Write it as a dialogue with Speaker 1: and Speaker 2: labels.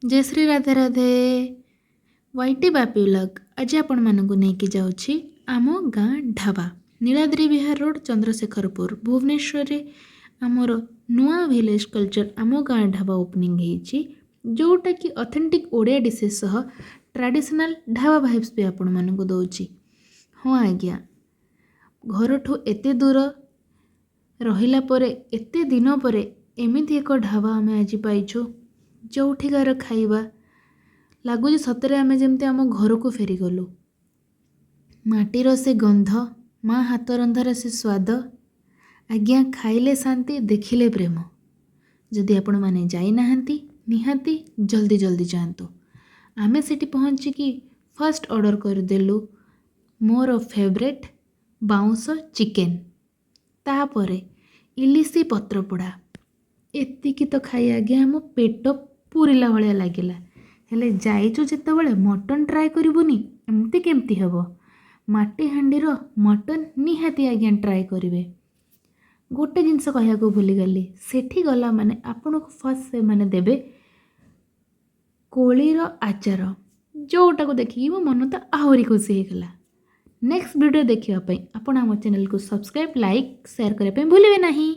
Speaker 1: ଜୟ ଶ୍ରୀ ରାଧେ ରାଧେ। ୱାଇଟି Bapi blog ଆଜି ଆପଣମାନଙ୍କୁ ନେଇକି ଯାଉଛି ଆମ ଗାଁ ଢାବା, ନୀଳାଦ୍ରି ବିହାର ରୋଡ଼, ଚନ୍ଦ୍ରଶେଖରପୁର, ଭୁବନେଶ୍ୱରରେ। ଆମର ନୂଆ ଭିଲେଜ୍ କଲଚର୍ ଆମ ଗାଁ ଢାବା ଓପନିଂ ହେଇଛି, ଯେଉଁଟାକି ଅଥେଣ୍ଟିକ୍ ଓଡ଼ିଆ ଡିସେସ୍ ସହ ଟ୍ରାଡ଼ିସନାଲ୍ ଢାବା ଭାଇବ୍ସ ବି ଆପଣମାନଙ୍କୁ ଦେଉଛି। ହଁ ଆଜ୍ଞା, ଘରଠୁ ଏତେ ଦୂର ରହିଲା ପରେ, ଏତେ ଦିନ ପରେ ଏମିତି ଏକ ଢାବା ଆମେ ଆଜି ପାଇଛୁ, ଯେଉଁଠିକାର ଖାଇବା ଲାଗୁଛି ସତରେ ଆମେ ଯେମିତି ଆମ ଘରକୁ ଫେରିଗଲୁ। ମାଟିର ସେ ଗନ୍ଧ, ମା ହାତ ରନ୍ଧାର ସେ ସ୍ୱାଦ, ଆଜ୍ଞା ଖାଇଲେ ଶାନ୍ତି, ଦେଖିଲେ ପ୍ରେମ। ଯଦି ଆପଣମାନେ ଯାଇନାହାନ୍ତି, ନିହାତି ଜଲ୍ଦି ଜଲ୍ଦି ଯାଆନ୍ତୁ। ଆମେ ସେଠି ପହଞ୍ଚିକି ଫାର୍ଷ୍ଟ ଅର୍ଡ଼ର କରିଦେଲୁ ମୋର ଫେଭରେଟ୍ ବାଉଁଶ ଚିକେନ୍, ତାପରେ ଇଲିଶି ପତ୍ରପୋଡ଼ା। ଏତିକି ତ ଖାଇ ଆଜ୍ଞା ଆମ ପେଟ ପୁରିଲା ଭଳିଆ ଲାଗିଲା। ହେଲେ ଯାଇଛୁ ଯେତେବେଳେ ମଟନ୍ ଟ୍ରାଏ କରିବୁନି, ଏମିତି କେମିତି ହେବ? ମାଟି ହାଣ୍ଡିର ମଟନ୍ ନିହାତି ଆଜ୍ଞା ଟ୍ରାଏ କରିବେ। ଗୋଟେ ଜିନିଷ କହିବାକୁ ଭୁଲିଗଲି, ସେଠି ଗଲା ମାନେ ଆପଣଙ୍କୁ ଫାର୍ଷ୍ଟ ସେମାନେ ଦେବେ କୋଳିର ଆଚାର, ଯେଉଁଟାକୁ ଦେଖିକି ମୋ ମନ ତ ଆହୁରି ଖୁସି ହେଇଗଲା। ନେକ୍ସଟ ଭିଡ଼ିଓ ଦେଖିବା ପାଇଁ ଆପଣ ଆମ ଚ୍ୟାନେଲକୁ ସବସ୍କ୍ରାଇବ୍, ଲାଇକ୍, ସେୟାର କରିବା ପାଇଁ ଭୁଲିବେ ନାହିଁ।